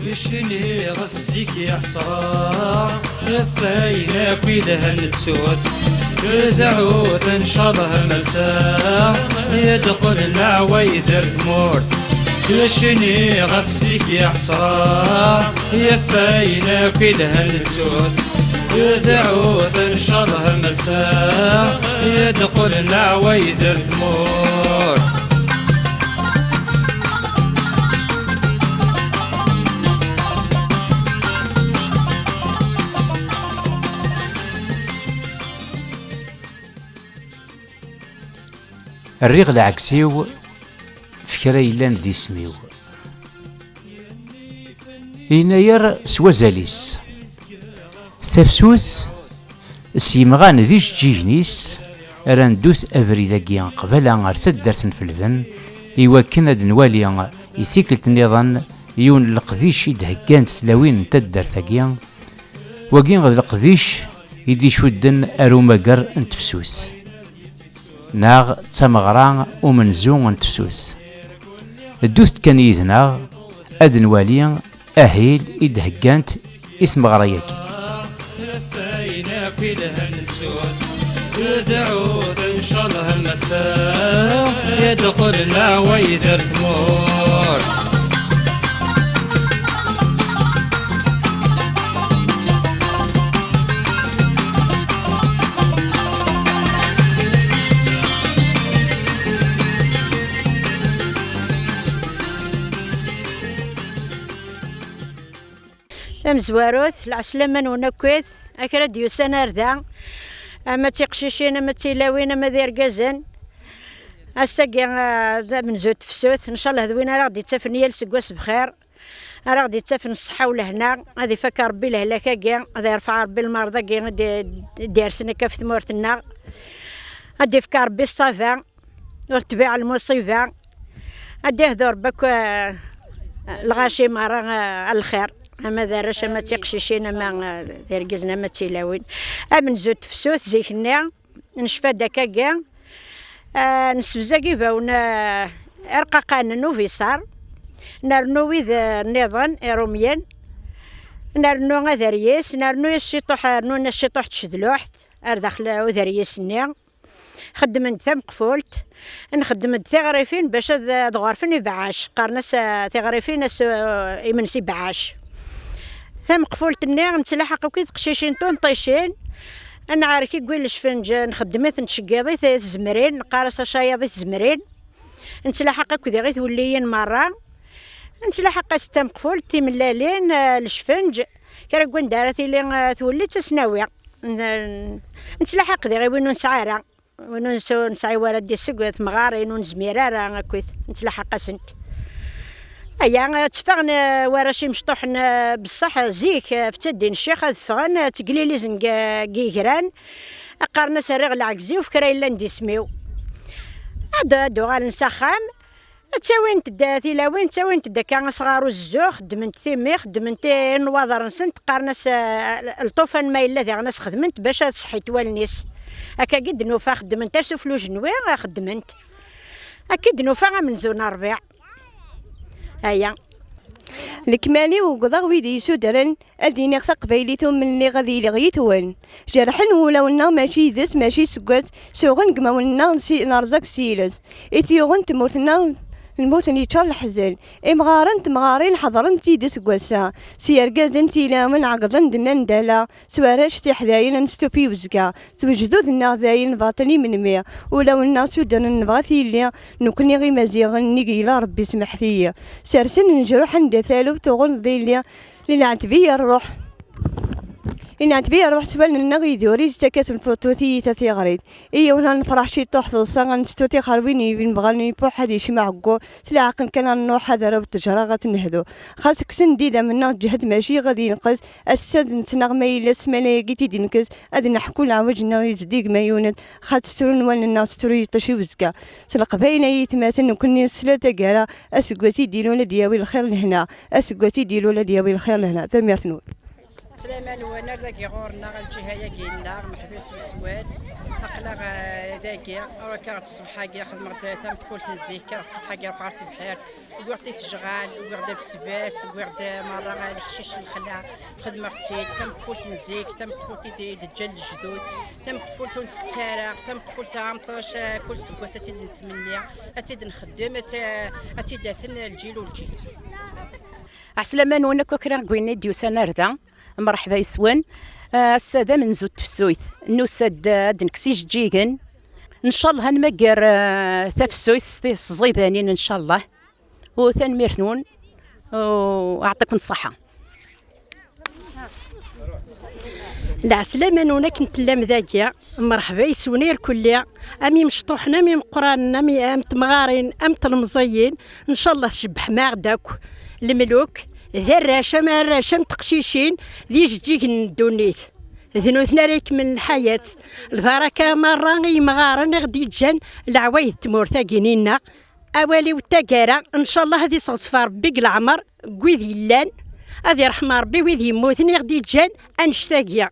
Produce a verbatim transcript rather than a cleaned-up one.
Keččini ɣef zik yeḥṣra, ɣef ayen akk ilhan ttut. Dɛut ncallah massa, ad qqlen leɛwayed ar tmurt. Keččini ɣef zik yeḥṣra, ɣef ayen akk ilhan ttut. Dɛut ncallah massa, ad qqlen leɛwayed ar tmurt. Rriɣ lɛeks-iw f kra yellan d isem-iw. Yennayer s wazal-is. Tafsut s yimɣan d ijeǧǧigen-is ara neddut abrid-agi qbala ar taddart n Felden, iwakken ad nwali i tikkelt nniḍen yiwen n leqdic i d-heggant tlawin n taddart-agi. Wagi d leqdic i d-icudden ar umager n tefsut, neɣ d tameɣra umenzu n tefsut. Ddut-d kan yid-neɣ ad nwali ahil i d-heggant i tmeɣra-yagi. Dɛut ncallah massa, ad qqlen leɛwayed ar tmurt. Tamezwarut, lɛeslama-nwen akkit, a kra d-yusan ar da, ama d tiqcicin, ama d tilawin, ama d irgazen. Ass-agi, ah, d amenzu n tefsut, ncallah d win ara ɣ-d-ittafen yal seggas bxir, ara ɣ-d-ittafen ṣṣeḥḥa u lehna, ad ifak Rebbi lehlak-agi, ad irfeɛ Rebbi lmerḍ-agi i d-, i d-irsen akka ɣef tmurt-nneɣ, ad d-ifk Rebbi ṣṣaba, ur tbiɛ lmuṣiba, ad d-ihdu Rebbi akk, eh, lɣaci merra, eh, ar lxir, ama d arrac, ama d tiqcicin, ama, eh, d irgazen, ama d tilawin. Amenzu n tefsut zik-nni, necfa-d akkagi, eh, nessebzag ibawen, eh, irqaqanen ubiṣar, nernu wid, eh, nniḍen, irumyen, nernu aderyis, nernu ciṭuḥ, rnun ciṭuḥ n tcedluḥt ar daxel uderyis-nni. Xeddmen-d tameqfult, nxeddem-d tiɣrifin bac ad, ad ɣurfen ibeɛɛac. Qqaren-as, eh, tiɣrifin as, eh, imensi ibeɛɛac. Tameqfult-nni nettlaḥaq akkit teqcicin tunṭicin, ad nɛerk igwi lecfenǧ, nxeddem-it, ntceggiḍ-it i tzemrin, neqqar-as acayaḍ i tzemrin. Nettlaḥaq akked iɣi twelliyin merra. Nettlaḥaq-as tameqfult, timellalin, eh, lecfenǧ, kra n wanda ara tili, eh, twelli d tasnawi. N-, nettlaḥaq diɣ i win ur nesɛi ara, win ur nes-, ur nesɛi wara d-iseg temɣarin, ur nezmir ara akkit, nettlaḥaq-asent. Aya, eh, tteffɣen, eh, warrac imecṭuḥen, eh, beṣṣeḥ zik, eh, f taddi n ccix ad ffɣen, eh, tteglilizen g-, g igran, qqaren-as rriɣ lɛegz-iw f kra yellan d isem-iw. Ad, ad uɣalen s axxam, ttawint-d tilawin, ttawint-d akka asɣar uzzu, xeddment timi, xeddment i nnwaḍer-nsent, qqaren-as, eh, lṭufan ma yella diɣen as xedment bac ad ṣeḥḥit wallen-is. Akkagi d-nufa xeddment ar sufella ujenwi, xeddment. Akka i d-nufa amenzu n ṛṛbiɛ. Aya. Lekmal-iw ugdeɣ wid yesudren ad iniɣ taqbaylit ur melliɣ ad iliɣ yid-wen. Jerḥen wulawen-nneɣ mačči ides, mačči seg wass, suɣen gmawen-nneɣ si, nerẓa-k s yiles. I t-yuɣen tmurt-nneɣ, lmut n yeččur leḥzen. Imɣaren temɣarin ḥeḍren-t-id seg wass-a. S yergazen tilawen ɛeggḍen-d nnan-d ala, s warrac tiḥdayin ad nestufi uzekka. S wejdu d-nneɣ dayen baṭel imenmi. Ulawen-nneɣ sudren nebɣa tilli, nekkni imaziɣen nnig yella Rebbi smeḥt-iyi. Sersen leǧruḥ anda taluft uɣen d illi. Lɛetbi i ṛṛuḥ. Lɛetbi i ṛṛuḥ s wallen-nneɣ idur-is tekkat lfuṭu tiyita tiɣrit. I yiwen ad nefṛeḥ ciṭuḥ teḍsa ad nestu tixerwin i win bɣan ifuḥ ad yecmeɛ ugur s leɛqel kan ad nruḥ ad arew ttejra ad t-nehdu. Xas kksen-d idammen-nneɣ ǧǧhed mačči ad yenqes. Ass-a d nettnaɣ ma yella ssmana-agi i d-inekkes ad neḥku leɛweǧ-nneɣ yezdig ma yunet. Xas ttrun wallen-nneɣ tettru yiṭij i uzekka. S leqbayel ay aytmaten nekkni nesla taggara. Aseggas i d-ilul ad d-yawi lxir lehna. Aseggas i d-ilul ad d-yawi lxir lehna. Tanemmirt-nwen. Sliman, wa nar dagi ɣur-neɣ, lǧiha-yagi-nneɣ, meḥbas yeswan. Aql-aɣ, eh, dagi, rukaɣ-d ṣṣbeḥ-agi, xedmeɣ-d tamekkult n zik, ruḥeɣ-d ṣṣbeḥ-agi, ruḥeɣ ɣer tebḥirt, ugiɣ-d tijɣal, ugiɣ-d abesbas, ugiɣ-d merra leḥcic n lexla, xedmeɣ-tt-id, tamekkult n zik, tamekkult i d-, i d-ǧǧan lejdud, tamekkult ur nfett ara, tamekkult ɛamṭac, eh, kul seggas ad tt-id-nettmenni, ad tt-id-nxeddem, ad tt-, ad tt-id-afen lǧil u lǧil. Ɛeslama-nwen akk a kra n win i d-yusan ar da. Mreḥba yes-wen. Ah, ass-a d amenzu n tefsut. Nusa-d, ah, ad d-nekkes ijeǧǧigen. Ncallah ad nmagger, ah, tafsut s ti-, s tẓidanin, ncallah. U tanemmirt-nwen. U aɛṭiken ṣṣeḥḥa. Lɛeslama-nwen akken tellam dagi. Mreḥba yes-wen irkelli, am imecṭuḥen, am imeqqranen, am i-, am temɣarin, am tlemẓiyin. Ncallah tcebbḥem-aɣ-d akk. Lemluk, d arrac, am arrac, am teqcicin, d ijeǧǧigen n ddunit. D nutni ara ikemlen lḥayat. Lbaraka merra i yimɣaren i ɣ-d-yeǧǧan leɛwayed n tmurt-agi-nneɣ. Awal-iw d taggara, ncallah ad iseɣzef Rebbi deg leɛmer n wid yellan, ad iṛḥem Rebbi wid yemmuten i ɣ-d-yeǧǧan annect-agi.